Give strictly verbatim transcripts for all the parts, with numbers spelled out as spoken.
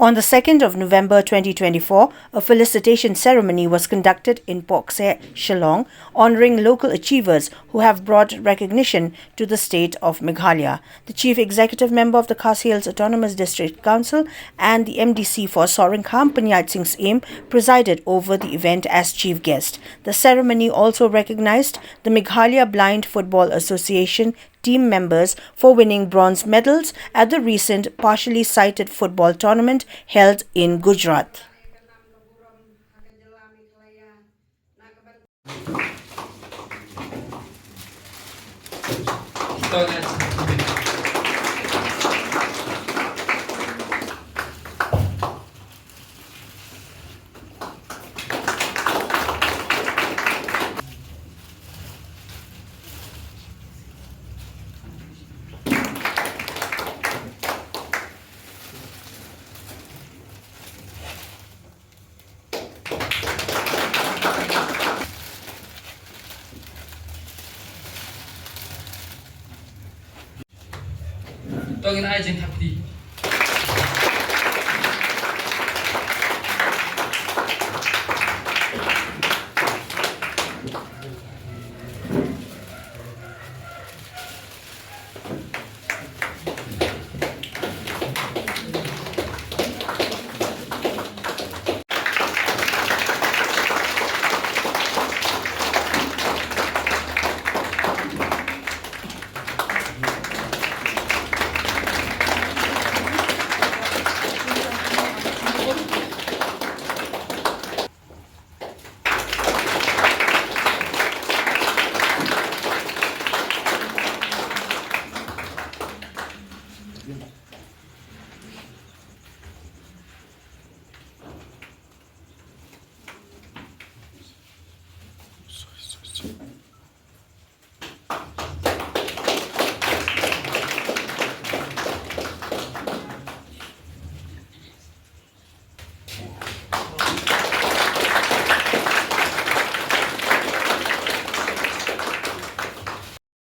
On the second of November twenty twenty-four, a felicitation ceremony was conducted in Pok Seh, Shillong, honoring local achievers who have brought recognition to the state of Meghalaya. The Chief Executive Member of the Khasi Hills Autonomous District Council and the M D C for Sohryngkham, Paniyaj Singh Syiem, presided over the event as chief guest. The ceremony also recognized the Meghalaya Blind Football Association team members for winning bronze medals at the recent partially sighted football tournament held in Gujarat. To ngin ai jingthap kti.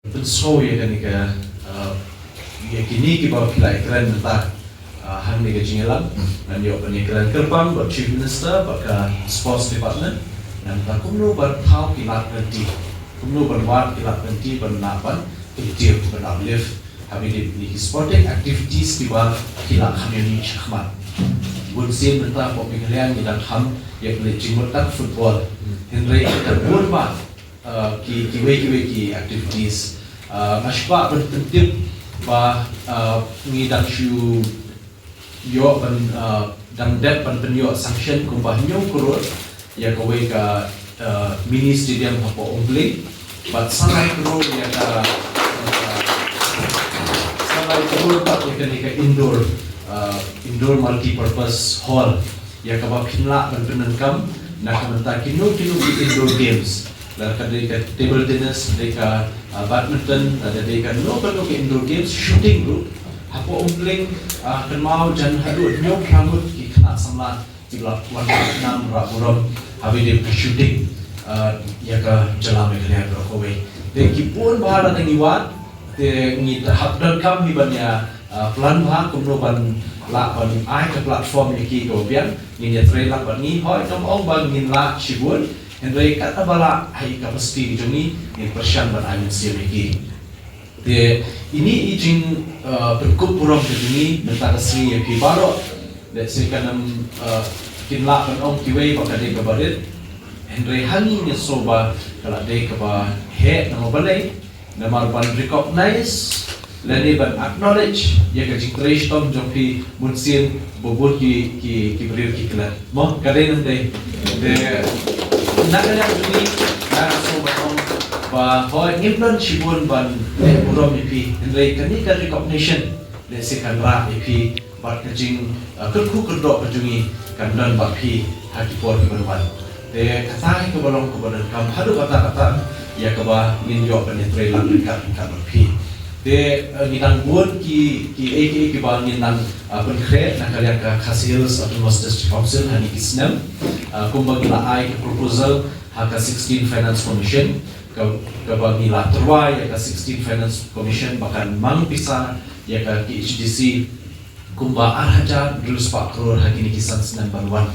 Pynsngew ïa kane ka, uh, ïa kine kiba phi la ïakren mynta, uh, hangne ka jingïalam. Ngan ïoh ban ïakren kyrpang bad Chief Minister bad ka Sports Department. Ngan ïa kumno ban thaw ki lad lynti, kumno ban wad ki lad lynti ban lah ban kyntiew ban uplift ha kine ki sporting activities kiba ki la kham ïa ngi shakhmat. Bun sien mynta hapoh Meghalaya ngi dang kham ïa kane ka jingmut tang football. Hynrei kita bun ba, uh, ki, kiwei kiwei ki activities. Uh, nga sngewbha ban pyntip ba, uh, ngi dang shu ïoh ban, uh, dang dep ban pynïoh sanction kumba hynñiew klur ïa kawei ka, uh, mini stadium hapoh Umling. Bad san lai klur ïa ka, uh, san lai klur bad ïa kane ka indoor, uh, indoor multi-purpose hall. Ïa kaba phin lah ban pyndonkam na ka bynta kino kino ki indoor games. Lada ka dei ka table tennis, dei ka, ah, badminton, lada dei kano kano ka indoor games, shooting ruh. Hapoh Umling, ah, kynmaw jan haduh hynñiewphew ngut ki khynnah samla kiba la wan nam rah burom ha kaba ïadei bad ka shooting, ah, ïa ka jylla Meghalaya baroh kawei. Te ki bun bha lada ngi wad, te ngi hap donkam hi ban ïa, ah, plan bha kumno ban lah ban ai ka platform ïa ki kiba biang. Ngin ïatrei lang bad ngi, hooid, ngam ong ba ngin lah shibun, hynrei katba lah ha i capacity ka jong ngi, ngin pyrshang ban ai mynsiem ïa ki. Te ine i jing, ah, pynkup burom ka jong ngi mynta ka sngi ïa phi baroh. Lehse kan ym, ah, kin lah ban ong kiwei ba ka dei kaba rit, hynrei ha ngi ngi sngew ba ka la dei kaba heh, namar balei? Namar ban recognize lane ban acknowledge ïa ka jingtrei shitom jong phi, bun sien ba bun ki, ki, ki briew ki klet. Mo, ka dei ne ym dei? Te na ka liang jong ngi, nga sngew ban ong ba hooid ngim don shibun ban leh burom ïa phi, hynrei kane ka recognition lehse kan rah ïa phi bad ka jing, ah, kyrkhu kyrdoh ka jong ngi kan don bad phi ha ki por kiban wan. Te kata hi kaba long kaba donkam haduh katta katta ïa kaba ngin ïoh ban ïatrei lang ryngkat ryngkat bad phi. Te, ah, ngi dang bun ki, kiei kiei kiba ngin nang, ah, pynkhreh na ka liang ka Khasi Hills Autonomous District Council ha kine ki snem. Ah, kumba ngi la ai ka proposal ha ka sixteen Finance Commission, ka, kaba ngi la tyrwa ïa ka sixteen Finance Commission ba kan mang pisa ïa ka K H D C kumba ar hajar hynriew spah klur ha kine ki san snem ban wan.